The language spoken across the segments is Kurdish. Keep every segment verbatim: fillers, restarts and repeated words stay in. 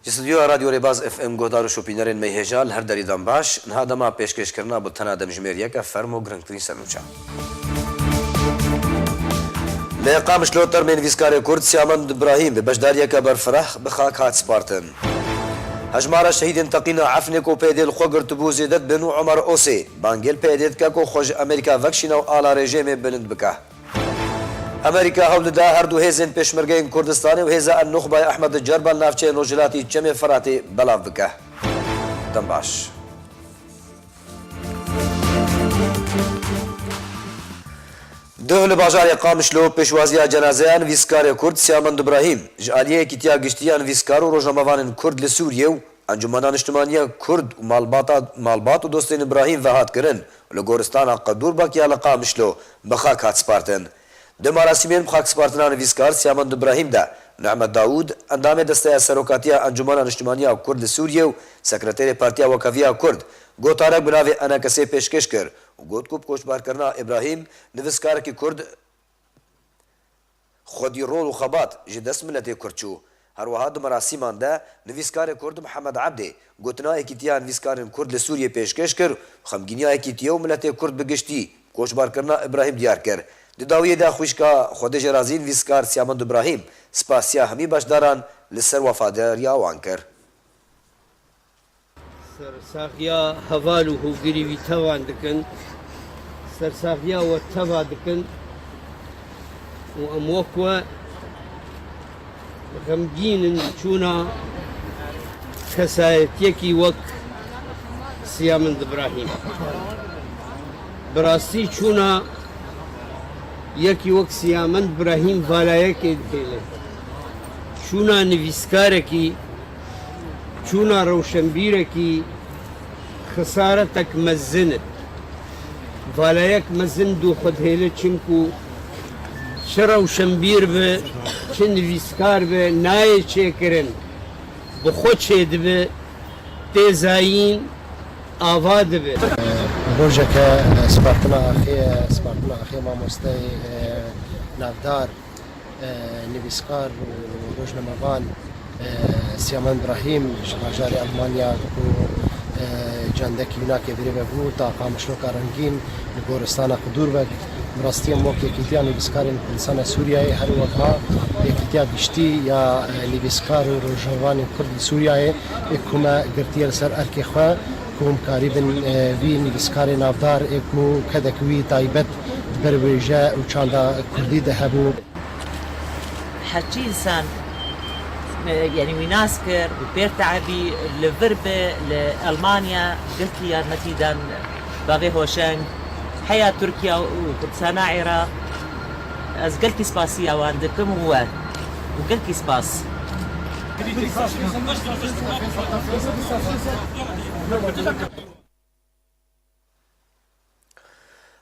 Ji stûdyoya Radyo Rêbaz F M guhdar û şopînerên me hêja li her derî dem baş. Niha dema pêşkêşkirina bultena demjimêriyeke ferm û girîngtirîn sernûçe. Li Qamişlo termê nivîskarê Kurd Siyamend Ibrahîm bi beşdariyeke berfireh bi xak hat spartin. Hejmara şehîdên teqîna Efrînê ku P Y D li xwe girtibû zêde dibin û Omer Osê bangê li P Y D dike ku xwe ji Amerîka vekişîne û ala rejêmê bilind bike. Amerîka hewl dida her du hêzên Pêşmergeyên Kurdistanê û hêza El-Nuxba ya Ehmed Cerba li navçeyên Rojhilatî Çemê Firatê belav bike. Dem baş. Duh li bajarê Qamişlo pêşwaziya cenazeya nivîskarê Kurd Siyamend Ibrahîm ji aliyê Yekîtiya Giştî ya Nivîskar û Rojnamevanên Kurd li Sûriyê û Encûmena Niştimaniya Kurd û malbata, malbat û dostên Ibrahîm ve hat kirin û li goristana Qedûrbek ya li Qamişlo bi xak hat spartin. Di merasîmên bi xak spartina nivîskar Siyamend Ibrahîm de Nehmet Dawûd, endamê Desteya Serokatiya Encûmena Niştimaniya Kurd li Sûriyê û Sekreterê Partiya Wekheviya Kurd, gotarek bi navê Enekesê pêşkêş kir û got ku bi koçberkirina Ibrahîm, nivîskarekî Kurd, xwedî rol û xebat ji dest miletê Kurd çû. Her wiha di merasîman de nivîskarê Kurd Mihemed Ebdê gotina Yekîtiya Nivîskarên Kurd li Sûriyê pêşkêş kir û xemgîniya Yekîtiyê û miletê Kurd bi giştî koçbarkirina Ibrahîm diyar kir. Di dawiyê de xwişka xwedê jê razî nivîskar Siyamend Ibrahîm spasiya hemî beşdaran li ser wefadariya wan kir. Sersaxiya heval û hogirî wî tevan dikin. Sersaxiya we teva dikin û em wek we xemgîn in çûna kesayetiyekî wek Siyamend Ibrahîm. Bi rastî çûna yekî wek Siyamend Ibrahîm valayekê dihêle. Çûna nivîskarekî Çûna rewşenbîrekî xisaretek mezin e. Valayek mezin dû xwe dihêle, çimkû çi rewşenbîr be, çi nivîskar be, nayê çêkirin. Bi xwe çêdibe, tê zayîn, ava dibe. Rojeke, e, spartina axê, spartina axê mamosteyê, e, navdar, e, nivîskar û rojnamevan, e, Siyamen Brahîm ji bajarê Elmanya ku, e, candekî wî nake birê ve bû, ta Qamişloka Rengîn li goristana Qidûr ve. Bi rastî em wek Yekîtiya Nivîskarên Kurdistana Sûriyeyê, her wiha Yekîtiya Giştî ya, e, Nivîskar û Rojnamevanên Kurd li Sûriyeyê, ê ku me girtiye li ser erkê xwe, ku hûn karîbin, e, vî nivîskarê navdar, ê ku kedek wî taybet di ber wêje û çanda kurdî de hebû. Herçî însan, e, yanî wî nas kir û pêr teebî li vir bi, li Elmanya gelkî yarmetî dan bavê Hoşeng, heya Tirkiye û Kurdistana Iraq. Ez gelkî spasiya wan dikim û we. Û gelkî spas.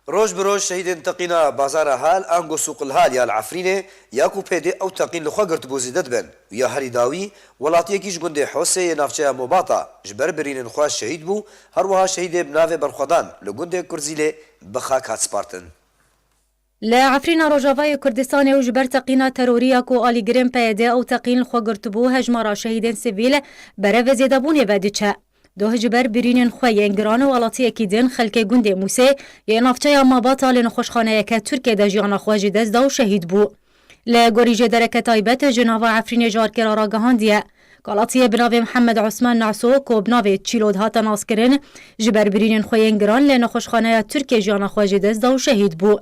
Roj bi roj şehîdên teqîna Bazara Hal ango Sûqil Hal ya li Efrînê ya ku P Y D ew teqîn li xwe girtibû zêde dibin û ya herî dawî welatiyekî ji gundê Hosê yê navçeya Mobata ji ber birînên xwe şehîd bû, her wiha şehîdê bi navê Berxwedan li gundê Kurzîlê bi xak hat spartin. Li Efrîna Rojavayê Kurdistanê û ji ber teqîna terorî ya ku alîgirên P Y D ew teqîn li xwe girtibû, hejmara şehîdên sivîl berevê zêdebûnê ve diçe. Doh ji ber birînên xwe yên giran û welatiyekî din xelkê gundê Mûsê yê navçeya Mabata li nexweşxaneyeke Tirkiyê de jiyana xwe ji dest da û şehîd bû. Li gorî jêdereke taybet ji nava Efrînê ji Arkêra ragihandiye, kalatiyê bi navê Mihemed Osman Naso ku bi navê Çîlod hate naskirin, ji ber birînên xwe yên giran li nexweşxaneya Tirkiyê jiyana xwe ji dest da û şehîd bû.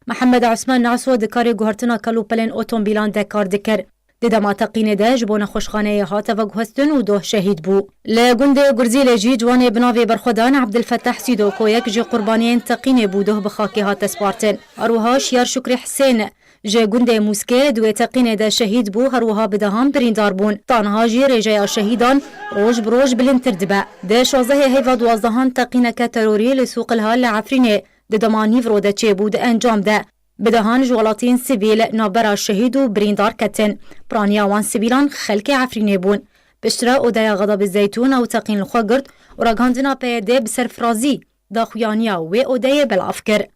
Mihemed Osman Naso di karê guhertina kelûpelên otomobîlan de kar dikir. Di dema teqînê de ji bo nexweşxaneyê hate veguhestin û doh şehîd bû. Li gundê Gurzîlê jî ciwanê bi navê Berxwedan Ebdilfetah Sîdo ku yek ji qurbaniyên teqînê bû doh bi xakê hate spartin. Her wiha Şiyar Şukrî Hisên ji gundê Mûskê di wê teqînê de şehîd bû, her wiha bi dehan birîndar bûn. Ta niha jî rêjeya şehîdan roj bi roj bilindtir dibe. Di şazdehê heyva duwazdehan teqîneke terorî li Sûqilhal li Efrînê di dema nîvro de çêbû di encam de bi dehan ji welatiyên sivîl navbera şehîd û birîndar ketin. Piraniya wan sivîlan xelkê Efrînê bûn. Piştre odeya Xedabê Zeytûn ew teqîn li xwe girt û ragihandina P Y D bi serfirazî daxuyaniya wê odeyê belav kir.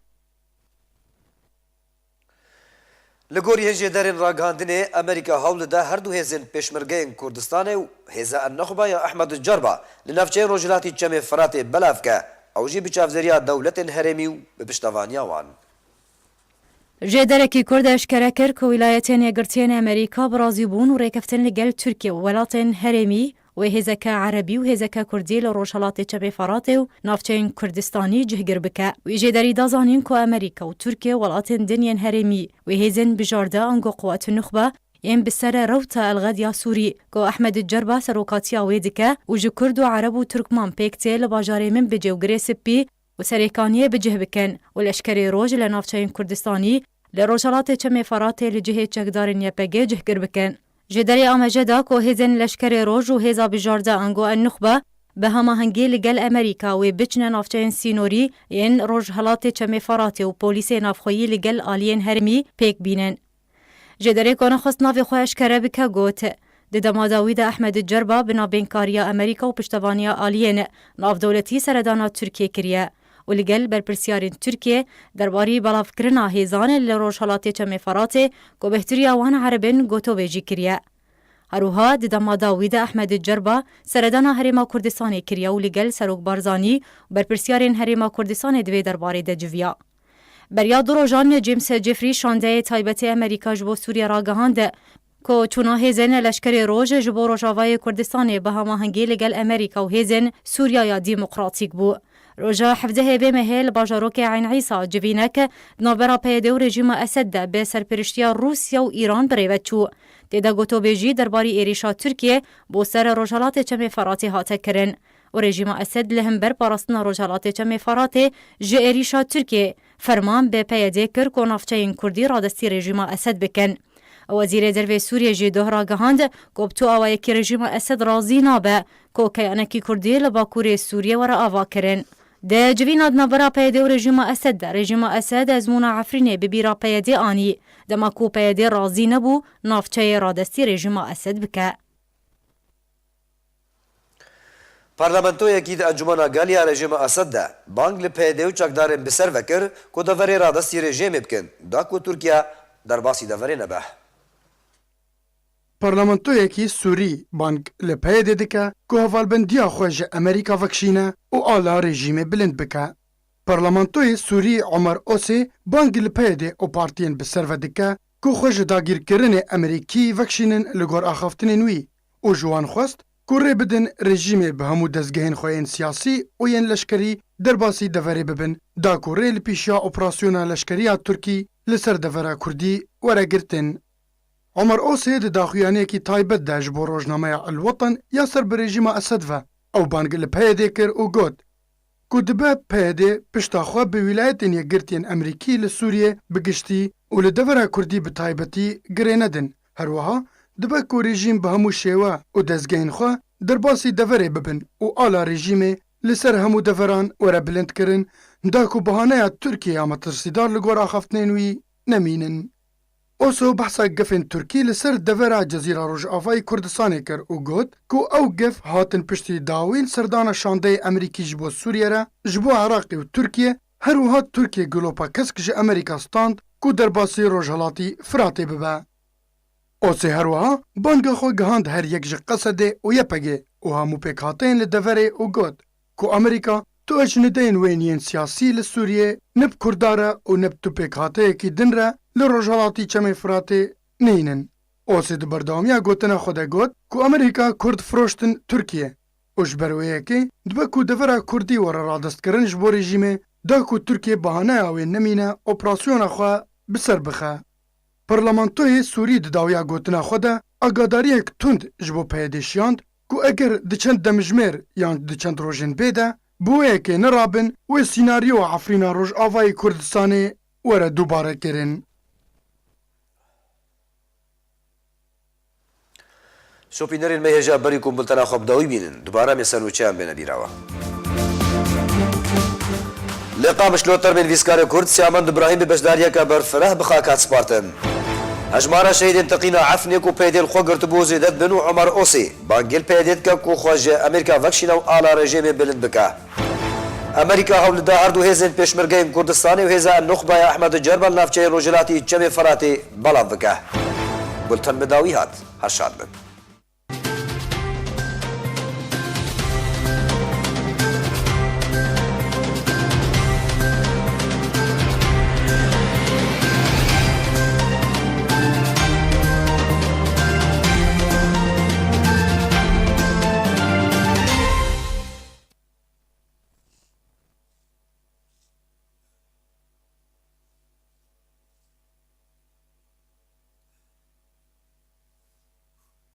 Li gor yên jêderên ragihandinê, Amerîka hewl dide her du hêzên Pêşmergeyên Kurdistanê û Hêza En-Nuxba ya Ehmed Cerba li navçeyên Rojhilatî Çemê Firatê belav ke, ew jî bi çavdêriya dewletên herêmî û bi piştevaniya wan. Jêderekî Kurd eşkere kir ku Wîlayetên Yekgirtiyên Amerîka bi razîbûn û rêkeftin li gel Tirkiye û welatên herêmî wê hêzeke erebî û hêzeke kurdî li Rojhelatê Çemê Feratê û navçeyên Kurdistanî cihgir bike. Wî jêderî da zanîn ku Amerîka û Tirkiye welatên din yên herêmî wê hêzên bijarde ango quwet nuxbe yên bi sere rewta El Xedya Sûrî ku Ehmed Cerba serokatiya wê dike û ji Kurd û Ereb û Tirkman pêk tê li bajarê Minbicê û Girê Sipî û Serêkaniyê bi cih bikin û leşkerê roj li navçeyên Kurdistanî li Rojhelatê Çemê Feratê li cihê çekdarên Y P G cihgir bikin. Jêderê amaje da ku hêzên leşkerê roj û hêza bijarde ango En-Nuxbe bi hemahengî li gel Amerîka wê biçine navçeyên sînorî yên Rojhelatê Çemê Feratê û polîsê navxweyî li gel aliyên herêmî pêk bînin. Jêderê ku nexwest navê xwe eşkere bike got, di dema dawî de Ehmed Cerba bi navbênkariya Amerîka û piştevaniya aliyên navdewletî seredana Tirkiyê kiriye û li gel berpirsiyarên Tirkiyê derbarî belavkirina hêzan li Rojhelatê Çemê Feratê ku bêhtiriya wan Ereb in gotobêjî kiriye. Her wiha di dema dawî de Ehmed Cerba seredana Herêma Kurdistanê kiriye û li gel Serok Barzanî û berpirsiyarên Herêma Kurdistanê di vê derbarê de civiya. Beriya du rojan James Jeffrey şandeyê taybetê Amerîka ji bo Sûriye ragihand ku çûna hêzên leşkerê roj ji bo Rojavayê Kurdistanê bi hemahengî li gel Amerîka û hêzên Sûriya ya Demokratîk bû. Roja hevdehê vê mehê li bajarokê Eyn Îsa civînek di navbera P Y D û rejîma Esed de bi serpiriştiya Rûsya û Îran bi rê ve çû. Tê de gotobêjî derbarî êrîşa Tirkiyê bo ser Rojhelatê Çemê Feratê hate kirin û rejîma Esed li hember parastina Rojhelatê Çemê Feratê ji êrîşa Tirkiyê ferman bi P Y D kir ku navçeyên Kurdî radestî rejîma Esed bikin. Wezîrê Dervê Sûriyê jî doh ragihand ku bi tu awayekî rejîma Esed razî nabe ku keyanekî Kurdî li Bakurê Sûriyê were avakirin. Di civîna di navbera P Y D û rejîma Esed de, rejîma Esed ezmûna Efrînê bi bîra P Y D anî, dema ku P Y D razî nebû navçeyê radestî rejîma Esed bike. Parlamentoyekî di Encûmena Gel ya rejîma Esed de bang li P Y D û çekdarên bi ser ve kir ku deverê radestî rejîmê bikin, da ku Tirkiye derbasî deverê nebe. Parlamentoyekî Sûrî bang li P Y D dike ku hevalbendiya xwe ji Amerîka vekişîne û ala rejîmê bilind bike. Parlamentoyê Sûrî Omer Osê bang li P Y D û partiyên bi ser ve dike ku xwe ji dagîrkirinê Amerîkî vekişînin li gor axaftinên wî û ji wan xwest ku rê bidin rejîmê bi hemû dezgehên xwe yên siyasî û yên leşkerî derbasî deverê bibin, da ku rê li pêşiya operasyona leşkerî ya Tirkî li ser devera Kurdî were girtin. Omer Osê di daxuyaniyekî taybet de ji bo rojnameya El Watan ya ser bi rejîma Esed ve ew bang li P Y D kir û got ku dibe P Y D pişta xwe bi Wîlayetên Yekgirtiyên Amerîkî li Sûriyê bi giştî û li devera Kurdî bi taybetî girê nedin. Her wiha dibe ku rejîm bi hemû şêwe û dezgehên xwe derbasî deverê bibin û ala rejîmê li ser hemû deveran were bilindkirin, da ku bahaneya Tirkiye ya metirsîdar li gor axaftinên wî nemînin. Oso behsa gefên Tirkî li ser devera Cezîra Rojavayê Kurdistanê kir û got ku ew gef hatin piştî dawîn serdana şandeyê Amerîkî ji bo Sûriye re, ji bo Iraqê û Tirkiye, her wiha Tirkiye gilopa kesk ji Amerîka stand ku derbasî Rojhelatî Firatê bibe. Osê her wiha banga xwe gihand her yek ji Qesedê û Y P G û hemû pêkhateyên li deverê û got ku Amerîka tu eşnideyên wên yên siyasî li Sûriyê ne bi Kurda re û ne bi tu pêkhateyekî din re li Rojhelatî Çemê Firatê neynin. Osê di berdewamiya gotina xwe de got ku Amerîka Kurd firoştin Tirkiye û ji ber wê yekê dibe ku devera Kurdî were radestkirin ji bo rejîmê, da ku Tirkiye bahaneya wê nemîne operasyona xwe bi ser bixe. Parlamentoyê Sûrî di dawiya gotina xwe de agadariyek tund ji bo P Y D şiyand ku eger di çend demjimêr yan di çend rojên bê de bi wê yekê nerabin, wê sînaryoya Efrîna Rojavayê Kurdistanê were dubare kirin. Şopînerên me hêja berî ku bultena xwe bi dawî bînin, dubare em ê ser nûçeyan bêne bîra we. Li Qamişlo termên vîskarê Kurd Siyamend Ibrahîm bi beşdariyeke berfireh bi xak hat spartin. Hejmara şehîdên teqîna Efnê ku peydê li xwe girtibû zêde dibin û Omer Osê bangê li P Y D dike ku xwe ji Amerîka vekişîne û ala rejîmê bilind bike. Amerîka hewl dida her du hêzên Pêşmergeyên Kurdistanê û hêza Nuxba ya Ehmed Cerba li navçeyên Rojhilatî Çemê Firatê belav bike. Bulten bi dawî hat. Her şad bin.